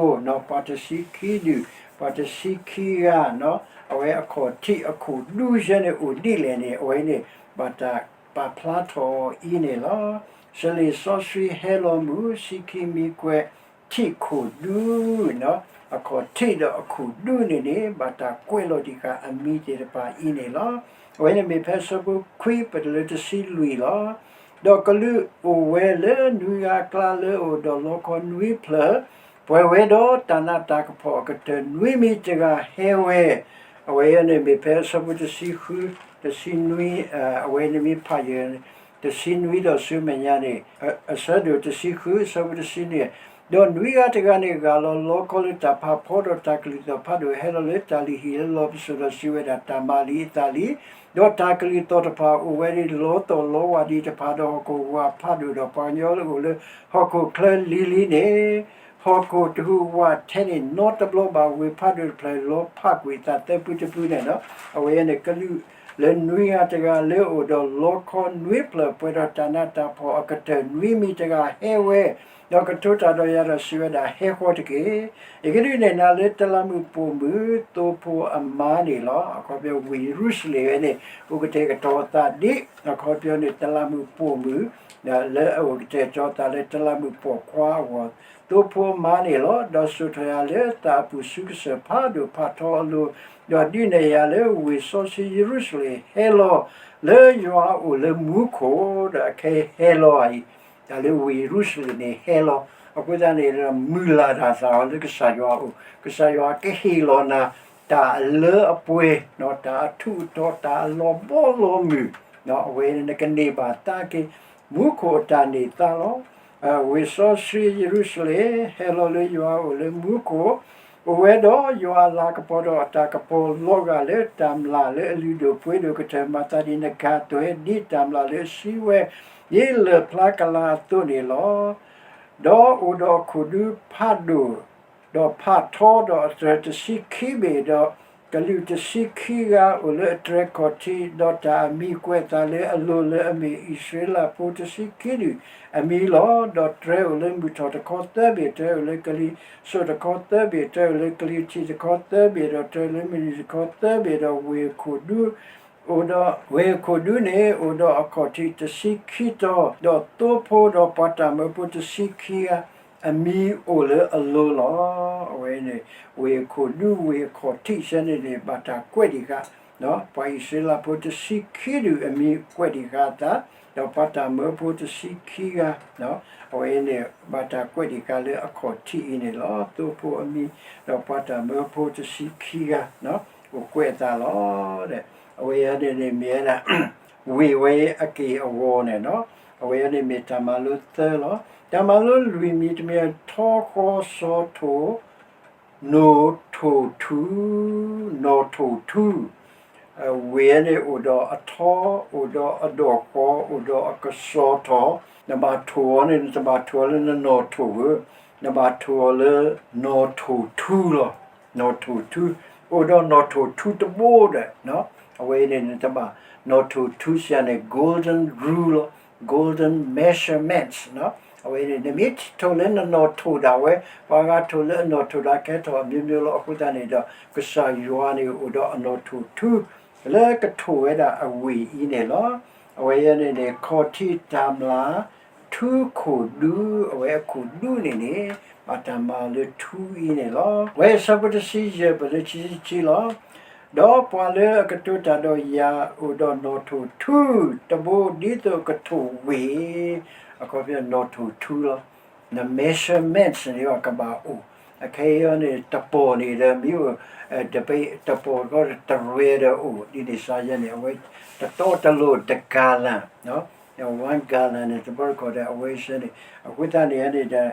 ပှၤတဆံခံဒူၣ် ပှၤတဆံခံဂၤ အဝဲအခီၣ်ထံးအခိၣ်ဒူယဲန့ၣ် အိၣ်ဒ်လဲၣ်န့ၣ် အဝဲန့ၣ် ဘၣ်တၢ်ပာ်ဖျါထီၣ်အီၤအံၤန့ၣ်လီၤ. စလ့ၣ်စီဆှံဟဲလီၤမုၢ် ဆံခံ မံၤကွဲးထံးခိၣ်ဒူ အခီၣ်ထံးဒီးအခိၣ်ဒူန့ၣ်န့ၣ် ဘၣ်တၢ်ကွဲးလီၤတံၢ်ဃာ်အမံၤသ့ၣ်တဖၣ်အံၤန့ၣ်လီၤ. အဝဲန့ၣ်မ့ၢ်ဖဲအဆၢဖိခွံ ပတုၤလၢတဆံလွံၢ်လီၤ. ဒီးကလူးအိၣ်ဝဲလၢနွံဂၤအကျါလၢအအိၣ်ဒီးလီခီနွံဖျၢၣ်, ပှဲၤဝဲဒီးတၢ်နးတၢ်ကဖီၣ်အကတၢၢ်နွံမံၤတဂၤဟဲဝဲ, အဝဲန့ၣ်မ့ၢ်ဖဲအဆၢဖိတဆံဃု, တဆံနွံ, အဝဲန့ၣ်မ့ၢ်ဖးယံာ် တဆံနွံဒီးဆူမဲာ်ညါန့ၣ်, အဆၢဒိၣ်တဆံဃု အဆၢဖိတဆံနွံ, ဒီးနွံဂၤတဂၤန့ၣ် ဂၢ်လီၤလီခီလၢတၢ်ဖးဖီဒီးတၢ်ကလုၢ်သီၣ်ဖးဒိၣ် ဟဲလီၤလၢတၢ်လုၢ်ဟံၣ်လၢလီၢ်ပစိာ်ဒီးစံးဝဲဒၣ် တၢ်မၤလံအသးလံ, ဒီးတၢ်ကလုၢ်သီၣ်တဖၣ်အိၣ်ဝဲဒၣ်လီသီၣ်လီဝၢ်ဒံးတဖၣ်ဒီးဟီၣ်ခိၣ်ဝၢ်ဖးဒိၣ် ဒီးပှၤကညီလၢအအိၣ်လၢဟီၣ်ခိၣ်ချၢလံၤလံၤန့ၣ် ဟီၣ်ခိၣ်တဟူးဝးထဲန့ၣ်နီတဘျီဘၣ် ဝ့ၢ်ဖးဒိၣ်တဖျၢၣ်လီၤဖးကွံာ်အသးသၢဖုတဖုန့ၣ်လီၤ. အဝဲန့ၣ်ကလူးလၢနွံဂၤတဂၤလၢအအိၣ်ဒီးလီခီနွံဖျၢၣ် ပှဲၤဒီးတၢ်နးတၢ်ဖှီၣ်အကတၢၢ်နွံမံၤတဂၤဟဲဝဲ, ဒီးကတိၤတၢ်ဒီးယၤဒီးစံးဝဲဒၣ် ဟဲဃီတက့ၢ်. ယကဒုးနဲၣ်နၤလၢတလးမုၢ်ပိာ်မုၣ် သိဖိအမါန့ၣ်လီၤ. အခီပညီဝ့ၢ်ယရူၤၡလ့ၣ်ဝဲန့ၣ် အိၣ်ကတဲာ်ကတီၤအသးဒ် အခီပညီန့ၣ် တလးမုၢ်ပိာ်မုၣ် လၢအအိၣ်ကတဲာ်ကတီၤအသးလၢတလးမုၢ်ပိာ်ခွါအဂီၢ် သိဖိအမါန့ၣ်လီၤ. ဒီးစိာ်ထီၣ်ယၤလၢသးအပူၤဆူကစၢၢ်ဖးဒိၣ်ဖးထီအလိၤ, ဒီးဒုးနဲၣ်ယၤလၢဝ့ၢ်စီဆှံယရူၤၡလ့ၣ် ဟဲလီၤလၢယွၤအအိၣ်လၢမူခိၣ်, ဒီးအခဲအံၤဟဲလီၤအံၤ, တၢ်လၢဝ့ၢ်ယရူၤၡလ့ၣ်န့ၣ်ဟဲလီၤ. အဃိသတးန့ၣ်ဒီး မုၢ်လၢ်တၢ်သးအီၤလၢကစၢ်ယွၤအအိၣ်, ကစၢ်ယွၤကဟ့ၣ်လီၤနၤ တၢ်အလၢအပှဲၤ, တၢ်အထူးအတီၤ, တၢ်အလီၤဘီလီၤမုၢ်, အဝဲန့ၣ်နကန့ၢ်ဘၣ်သါက့ၤ မူခိၣ်အတၢ်န့ၢ်သါလီၤ. ဝ့ၢ်စီဆှံယရူၤၡလ့ၣ် ဟဲလီၤလၢယွၤအအိၣ်လၢမူခိၣ်, အိၣ်ဝဲဒီးယွၤအလၤကပီၤဒီးအတၢ်ကပီၤလီၤဂာ်လၢတၢ်မျၢ်လၢအလုၢ်ဒိၣ်ပှ့ၤဒိၣ်ကတၢၢ် မၤသးဒ်နကၤသွဲၣ် ဒ်တၢ်မျၢ်လၢအစံးဝဲ ဒ်လၢၢ်ဖျါကလၤအသိးန့ၣ်လီၤ. ဒီးအိၣ်ဒီးအခိၣ်ဒူဖးဒိၣ် ဒီးဖးထီဒီးအတြဲၤတဆံခံဘ့ၣ်, ဒီးကလူးတဆံခံဂၤအိၣ်လၢအတြဲၤခီၣ်ထံး, ဒီးတၢ်အမံၤကွဲးအသးလၢအလိၤလၢအမ့ၢ်အံၣ်စရ့လးဖိတဆံခံဒူၣ်အမံၤလီၤ. ဒီးတြဲၤအိၣ်လၢမုၢ်ထီၣ်တခီသၢဘ့ၣ်, တြဲၤအိၣ်လၢကလံၤစိးတခီသၢဘ့ၣ်, တြဲၤအိၣ်လၢကလံၤထံးတခီသၢဘ့ၣ်, ဒီးတြဲၤလၢမုၢ်နုာ်တခီသၢဘ့ၣ်, ဒီးဝ့ၢ်ခိၣ်ဒူ အိၣ်ဒီးဝ့ၢ်ခိၣ်ဒူန့ၣ် အိၣ်ဒီးအခီၣ်ထံးတဆံခံတီၤ, ဒီးသိဖိဒီးပှၤတၢ်မၢဖိတဆံခံဂၤ အမံၤအိၣ်လၢအလိၤလီၤ. အဝဲန့ၣ် ဝ့ၢ်ခိၣ်ဒူဝ့ၢ်အခီၣ်ထံးစဲန့ၣ်န့ၣ် ဘၣ်တၢ်ကွဲးဒံးဃာ် ပှၤအံၣ်စရ့လးဖိတဆံခံဒူၣ်အမံၤကွဲးဒံးဃာ်အသး, ဒီးပှၤတၢ်မၢဖိတဆံခံဂၤ အဝဲန့ၣ် ဘၣ်တၢ်ကွဲးဒံးဃာ်လၢအခီၣ်ထံးအံၤန့ၣ်လီၤ. သိဖိအမံၤ ဒီးပှၤတၢ်မၢဖိတဆံခံဂၤ အိၣ်ကွဲးအသးလီၤ. အဝဲအံၤန့ၣ်န့ၣ်မ့ၢ်ဝဲဒၣ် ဝ့ၢ်ဝဲအက့ၢ်အဂီၤန့ၣ်လီၤ. အဝဲအံၤန့ၣ်မ့ၢ်တၢ်မၤလိသၢလီၤ. တၢ်မၤလိလွံၢ်မံၤတမံၤ ထီဃီစီၤထိၣ် နိၣ်ထိၣ်ထူ, နီၣ်ထိၣ်ထူ, ဝ့ၢ်န့ၣ်အိၣ်ဒီးအထီ, အိၣ်ဒီးအဒီၣ်ဃီ, အိၣ်ဒီးအကစီၤထီၣ်, နဘၣ်ထိၣ်အီၤန့ၣ် နတဘၣ်ထိၣ်အီၤလၢနနီၣ်ထိၣ်ဧၢ, နဘၣ်ထိၣ်အီၤလၢနီၣ်ထိၣ်ထူလီၤ. နီၣ်ထိၣ်ထူ, အိၣ်ဒီးနီၣ်ထိၣ်ထူတဘိဒီး အဝဲအံၤန့ၣ် နတဘၣ် နီၣ်ထိၣ်ထူစ့ၢ်န့ၣ် golden rule လီၤ. Golden measurements အဝဲန့ၣ် နမ့ၢ်ထိၣ်လၢနနီၣ်ထိၣ်ဒၣ်ဝဲ, ပှၤဂၤထိၣ်လၢအနီၣ်ထိၣ်ဒၣ်ကဲထီၣ်အမျိုးမျိုးလီၤ. အဃိသတးန့ၣ်ဒီး ကစၢ်ယွၤန့ၣ်အိၣ်ဒီးအနီၣ်ထိၣ်ထူ လၢကထိၣ်ဝဲဒၣ်အဝ့ၢ်အံၤန့ၣ်လီၤ. အဝဲအံၤန့ၣ်န့ၣ် ခီၣ်ထံးတၢ်မျၢ် ထူခိၣ်ဒူ, အဝဲအခိၣ်ဒူန့ၣ်န့ၣ် ဘၣ်တၢ်မၤလၢထူအံၤန့ၣ်လီၤ. ဝဲဆၢဖိတဆံယဲၢ် ပလၢခံဆံခံလီၤ. ဒီးပှၤလၢအကတိၤတၢ်ဒီးယၤ အိၣ်ဒီးနီၣ်ထိၣ်ထူတဘိ ဒ်သိးကထိၣ်ဝ့ၢ်, အခီပညီနီၣ်ထိၣ်ထူလီၤ. န measurements န့ၣ်ကဘၣ်အိၣ်, အခဲအံၤန့ၣ် တပီၢ်န့ၣ်ဒီး မ့ၢ်အိၣ် တပီၢ်ဃီတရဲဒီးအိၣ် ဒ်န့ၣ်စ့ၢ်ယဲန့ၣ် အဝဲတတီတလိၤတ gallon, one gallon န့ၣ် တဘျီတခီၣ်ဒီး အဝဲစ့ၢ်န့ၣ် အဃိသတးန့ၣ်န့ၣ်ဒီး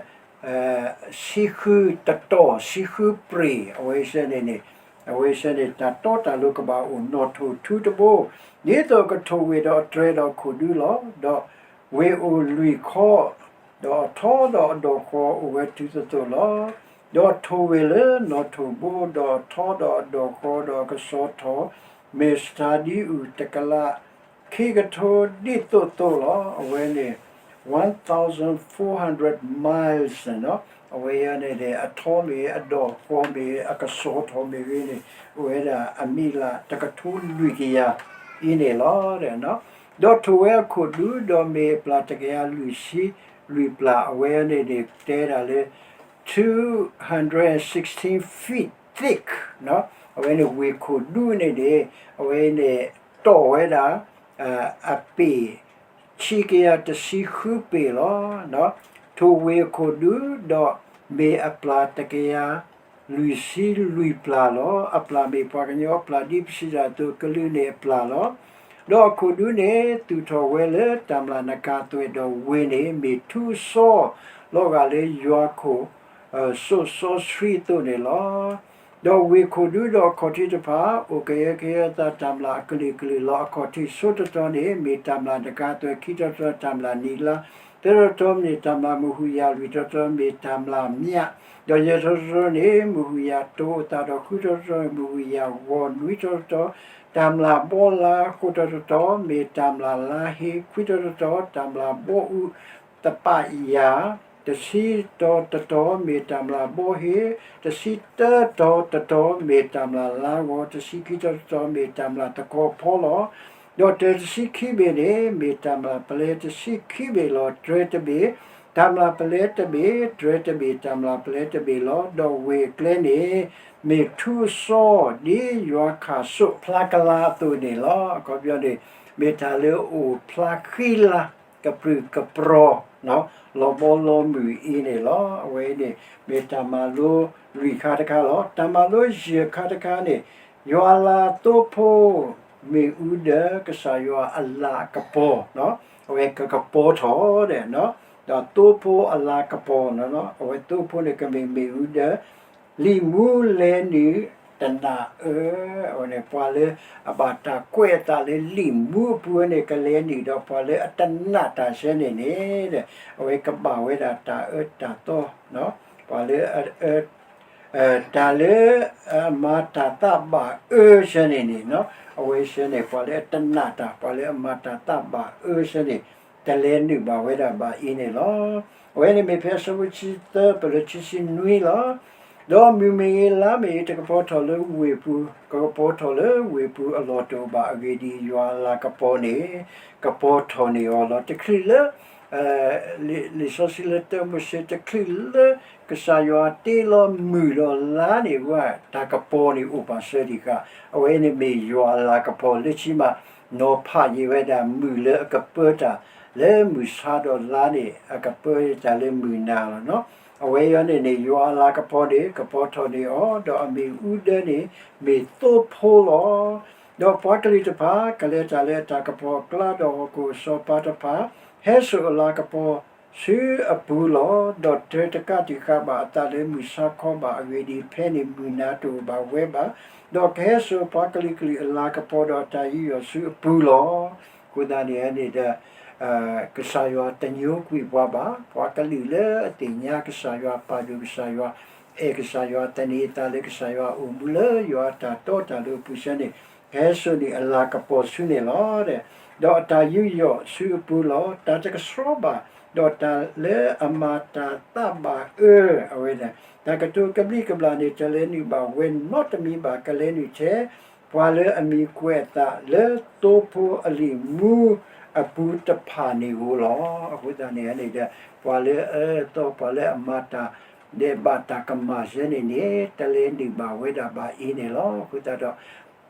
ဆံဃုတတီၢ် ဆံဃုပြ့ၢ် အဝဲစ့ၢ်န့ၣ်န့ၣ်, အဝဲစ့ၢ်န့ၣ် တၢ်တီတၢ်လိၤကဘၣ်အိၣ်နီၣ်ထိၣ်ထူတဘိ, ဒ်သိးကထိၣ်ဝ့ၢ်ဒီးအတြဲၤဒီးအခိၣ်ဒူလီၤ. ဒီးဝ့ၢ်အိၣ်လွံၢ်ခီ, ဒီးအထီဒီးအဒီၣ်ဃီအိၣ်ဝဲတုၤသိးသိးလီၤ. ဒီးထိၣ်ဝ့ၢ်လၢနီၣ်ထိၣ်ဘိ, ဒီးအထီဒီးအဒီၣ်ဃီ, ဒီးအကစီၤထီၣ်, မ့ၢ်စတၤဒံအူၣ်တကလး ခံကထိဒ်သိးသိးလီၤ. အဝဲန့ၣ် one thousand four hundred miles န့ၣ်လီၤ. အဝဲအံၤန့ၣ်န့ၣ် အထီမ့ၢ်အဒီၣ်ဃီမ့ၢ်အကစီၤထီၣ်မ့ၢ်ဂ့ၤန့ၣ် အိၣ်ဝဲဒၣ်အမံးလးတကထိလွံၢ်ကယၤအံၤန့ၣ်လီၤ. ဒီးထိၣ်ဝဲအခိၣ်ဒူ ဒီးမ့ၢ်အပျၢ်တကယၤလွံၢ်ဆံလွံၢ်ပျၢ် အဝဲန့ၣ်န့ၣ် တဲဒၣ်လၢ two hundred sixteen feet thick အဝဲန့ၣ်ဝ့ၢ်ခိၣ်ဒူန့ၣ်န့ၣ် အဝဲန့ၣ်တီၢ်ဝဲဒၣ် အပ့ၢ် ဆံကယၤတဆံဃုပ့ၢ်လီၤ. ထိၣ်ဝ့ၢ်အခိၣ်ဒူ ဒီးမ့ၢ်အပျၢ်တကယၤလွံၢ်ဆံလွံၢ်ပျၢ်လီၤ. အပျၢ်မ့ၢ်ပှၤကညီအပျၢ် ဒ်ပစံးတၢ်အသိး ကလုာ်န့ၣ်အပျၢ်လီၤ. ဒီးအခိၣ်ဒူန့ၣ် သူၣ်ထီၣ်ဝဲလၢတၢ်မျၢ်နကၤသွဲၣ်ဒီးဝ့ၢ်န့ၣ် မ့ၢ်ထူအစီ လီၤဂာ်လၢယွၤခိၣ် စိၤစီဆှံအသိးန့ၣ်လီၤ. ဒီးဝ့ၢ်ခိၣ်ဒူဒီးအခီၣ်ထံးတဖၣ် အိၣ်ကယဲၢ်ကယဲၢ်အသးတၢ်မျၢ်အကလုာ်ကလုာ်လီၤ. အခီၣ်ထံးဆိတတီၤန့ၣ် မ့ၢ်တၢ်မျၢ်နကၤသွဲၣ်, ခံတီၤတတီၤတၢ်မျၢ်နံၣ်လါ, သၢတီၤတတီၤမ့ၢ်တၢ်မျၢ်မုၢ်ဟူးယၤ, လွံၢ်တီၤတတီၤမ့ၢ်တၢ်မျၢ်မျး, ဒီးယဲၢ်တီၤတတီၤန့ၣ် မုၢ်ဟူးယၤတိၤအသးဒီး ဃုတီၤတတီၤမ့ၢ်မုၢ်ဟူးယၤဂီၤ, နွံတီၤတတီၤ တၢ်မျၢ်ဘီလါ, ဃိးတီၤတတီၤမ့ၢ်တၢ်မျၢ်လါဟ့, ခွံတီၤတတီၤ တၢ်မျၢ်ဘီအူ သပာ်ယၤ, တဆံတီၤတတီၤမ့ၢ်တၢ်မျၢ်ဘီဟ့, တဆံတၢတီၤတတီၤမ့ၢ်တၢ်မျၢ်လါဂီၤ, တဆံခံတီၤတတီၤမ့ၢ်တၢ်မျၢ်သကီၤဖီလီၤ. ဒီးတၢၤတဆံခံဘ့ၣ်န့ၣ် မ့ၢ်တၢ်မျၢ်ပလဲတဆံခံဘ့ၣ်လီၤ. တြဲၤတဘ့ၣ် တၢ်မျၢ်ပလဲတဘ့ၣ်, တြဲၤတဘ့ၣ် တၢ်မျၢ်ပလဲတဘ့ၣ်လီၤ. ဒီးဝ့ၢ်အကျဲန့ၣ် မ့ၢ်ထူအစီ ဒ်ယွၤခးစိးဖျါကလါအသိးန့ၣ်လီၤ. အခီပညီန့ၣ် မ့ၢ်တၢ်လၢအိၣ်ဖျါဃံလၤ ကပြုၢ်ကပြီၤ လီၤဘီလီၤမုၢ်အံၤန့ၣ်လီၤ. အဝဲအံၤန့ၣ် မ့ၢ်တၢ်မၤလိလွံၢ်ခါတခါလီၤ. တၢ်မၤလိယဲၢ်ခါတခါန့ၣ် ယွၤလၤအသိဖိ မ့ၣ်အူဒၢး ကစၢ်ယွၤအလၤအကပီၤ, အဝဲကကပီၤထီၣ်ဒီး ဒီးသိဖိအလၤကပီၤန့ၣ်လီၤ. အဝဲသိဖိန့ၣ်ကမ့ၢ်မ့ၣ်အူဒၢး လံာ်မူလဲၤနုာ်တနၢ်အၢ, အဝဲန့ၣ် ပှၤလၢအဘၣ်တၢ်ကွဲးအသးလၢလံာ်မူအပူၤန့ၣ် ကလဲၤနုာ်ဒီးပှၤလၢအတနာ်တၢ်စဲန့ၣ်န့ၣ်, အဝဲကဘၣ်ဝဲဒၣ်တၢ်အၢတၢ်သီ, ပှၤလၢ တၢ်လၢ အမၤတၢ်သးဘၣ်အၢစဲန့ၣ်န့ၣ်, အဝဲစဲန့ၣ် ပှၤလၢအတနာ်တၢ် ပှၤလၢအမၤတၢ်သးဘၣ်အၢစဲန့ၣ် တလဲၤနုာ်ဘၣ်ဝဲဒၣ်ဘၣ်အံၤန့ၣ်လီၤ. အဝဲန့ၣ်မ့ၢ်ဖဲအဆၢဖိဆံသၢ ပလၢခံဆံနွံလီၤ. ဒီးမုၢ်မ့ၢ်ဂ့ၤ လါမ့ၢ်ဂ့ၤ တကပီၤထီၣ်လၢဝ့ၢ်ပူၤ, ကကပီၤထီၣ်လၢဝ့ၢ်ပူၤအလီၢ်တအိၣ်ဘၣ်. အဂ့ၢ်ဒ်အံၤ, ယွၤအလၤကပီၤန့ၣ် ကပီၤထီၣ်န့ၢ်အီၤလီၤ. တချုးလၢ လံာ်စီဆှံလၢတၢမိၤၡ့ တချုးလၢ ကစၢ်ယွၤတ့လီၤမုၢ်ဒီးလါန့ၣ်ဝဲ တၢ်ကပီၤန့ၣ်အိၣ်ပာ်စၢၤတံၢ်ဃာ်. အဝဲန့ၣ်မ့ၢ်ယွၤအလၤကပီၤလၢခံမး နီၤဖးယံၤဝဲဒၣ် မုၢ်လၢအကပၢတၢ်လၢမုၢ်ဆါဒီးလါန့ၣ် အကပၢတၢ်လၢမုၢ်နၤလီၤ. အဝဲအံၤန့ၣ်န့ၣ် ယွၤအလၤကပီၤန့ၣ် ကပီၤထီၣ်န့ၢ်အီၤ, ဒီးအမ့ၣ်အူဒၢန့ၣ် မ့ၢ်သိဖိလီၤ. ဒီးပှၤကလုာ်တဖၣ် ကလဲၤတၢ်လၢအတၢ်ကပီၤအကျါ, ဒီးဟီၣ်ခိၣ်အစီၤပၤတဖၣ် ဟဲစိာ်အလၤကပီၤဆူအပူၤလီၤ. ဒီးတၢတကးတံၢ်ဃာ်ဘၣ်အသးလၢမုၢ်ဆါခီဘၣ်. အဂ့ၢ်ဒ်အံၤ, ဖဲန့ၣ်မုၢ်နၤတအိၣ်ဘၣ်ဝဲဘၣ်. ဒီးကဟဲစိာ်ပှၤကလုာ်ကလုာ်အလၤကပီၤဒီးတၢ်ယူးယီၣ်ဆူအပူၤလီၤ. အဃိသတးန့ၣ်န့ၣ်ဒီး ကစၢ်ယွၤတညိကွံာ်ပှၤဘၣ်. ပှၤကလုာ်လၢအသ့ၣ်ညါကစၢ်ယွၤ, ပာ်ဒိၣ်ကစၢ်ယွၤ, အဲၣ်ကစၢ်ယွၤ, သန့ၤအသးလၢကစၢ်ယွၤ, အိၣ်မူလၢယွၤအတၢ်တီတၢ်လိၤအပူၤစ့ၢ်န့ၣ် ကဟဲစိာ်န့ၢ်အလၤကပီၤဆူန့ၣ်လီၤ. ဒီးအတၢ်ယူးယီၣ်ဆူအပူၤလီၤ. တၢ်တကဆှီဘၣ်, ဒီးတၢ်လၢအမၤတၢ်သးဘၣ်အၢ, အဝဲဒၣ် တၢ်ကတိၤကဘျံးကဘျၣ်န့ၣ် တလဲၤနုာ်ဘၣ်ဝဲနီတမံၤဘၣ်. ကလဲၤနုာ်ထဲ ပှၤလၢအမံၤကွဲးအသးလၢသိဖိအလံာ်မူအပူၤတဖၣ်န့ၣ်ဧိၤလီၤ. အဃိသတးန့ၣ်န့ၣ်ဒီး ပှၤလၢအအၢအသီ, ပှၤလၢအမၤတၢ်ဒဲးဘးတၢ်ကမၣ်စ့ၢ်န့ၣ်န့ၣ် တလဲၤနုာ်ဘၣ်ဝဲဒၣ်ဘၣ်အံၤန့ၣ်လီၤ. အဃိသတးဒီး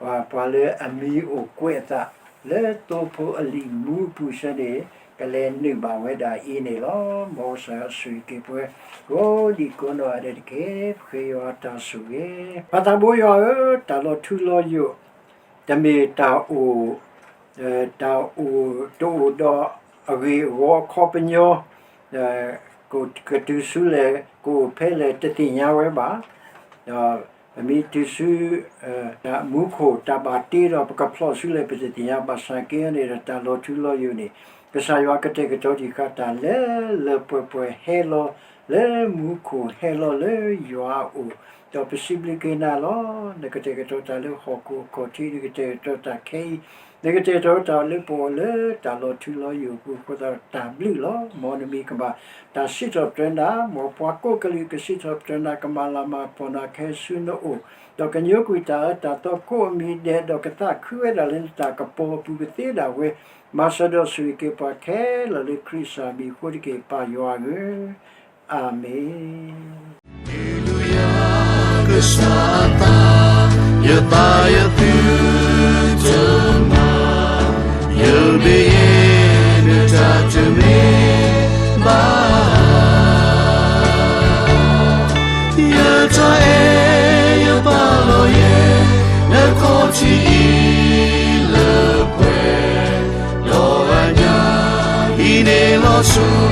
ပှၤလၢအမံၤအိၣ်ကွဲးအသးလၢသိဖိအလံာ်မူအပူၤစ့ၢ်န့ၣ် ကလဲၤနုာ်ဘၣ်ဝဲဒၣ်အံၤန့ၣ်လီၤ. မ်ကစၢ်ယွၤဆိၣ်ဂ့ၤက့ၤပှၤ ကိးဒံကိးနီၢ်ဂၤဒဲးတက့ၢ်. ပဃ့ယွၤတၢ်ဆိၣ်ဂ့ၤ. ပၢ်သးဘိယွၤဧၢ, တၢ်လီၤထူလီၤယိာ် တမ့ၢ်တၢ်အိၣ် တၢ်အိၣ်တအိၣ်ဒီးအဂ့ၢ်အဂီၤအခီပညီ, ကတုၤဆူလဲၣ် ကအိၣ်ဖဲလဲၣ်တသ့ၣ်ညါဝဲဘၣ်. ဒီးပမ့ၢ်တုၤဆူ တၢ်မူခိၣ်တၢ်ဘၣ်တ့ဒီး ပကဖျီၣ်ဆူလဲၣ်ပတသ့ၣ်ညါဘၣ်. ဘၣ်ဆၣ်က့န့ၣ်ဒီး တၢ်လီၤထူလီၤယိာ်န့ၣ် ကစၢ်ယွၤကတဲာ်ကတီၤတံၢ်ဃာ်တၢ်လၢလၢပှဲၤပှဲၤ ဟဲလီၤလၢမူခိၣ် ဟဲလီၤလၢယွၤအအိၣ်, ဒီးပစံးဘျုးက့ၤနၤလီၤ. နကတဲာ်ကတီၤတၢ်လၢဟီၣ်ခိၣ်အခီၣ်ထံး, နကတဲာ်ကတီၤတၢ်ခဲအံၤ, နကတဲာ်ကတီၤတၢ်လၢပအိၣ်လၢတၢ်လီၤထူလီၤယိာ်အပူၤအဃိသတး တၢ်ဘျုးလီၤ. မ်နမံၤကဘၣ်တၢ်စံးထီၣ်ပတြၢၤနၤ, မ်ပှၤကိးကလုာ်ကစံးထီၣ်ပတြၢၤနၤ, ကမၤလၤမၤကပီၤနၤခဲဆူနအိၣ်, ဒီးကညိကွံာ်တၢ်အၢတၢ်သီကိးအမံၤဒဲး, ဒီးကသးခုဝဲဒၣ်လၢနတၢ်ကပီၤအပူၤကသ့ဒၣ်ဝဲ, မၤစၢၤဒီးဆိၣ်ဂ့ၤက့ၤပှၤခဲလၢာ်လၢခရံာ်စၢ်မံၤအဃိတက့ၢ်, ပၢ်ယွၤဧၢ, အၤမ့ၣ်. ဟ့ၣ်လူယၤ ကစၢ်အသး, ယသးယသုတမၤ, ယဘၣ်ယဲၢ်နတၢ်တမ့ၢ်ဘၣ်, ယတၢ်အဲၣ်ယပာ်လီၤယဲၢ်, နခီၣ်ထံးအံၤလၢပှဲၤ ဒီးအညၣ်, ဟံးန့ၢ်လီၤဆိ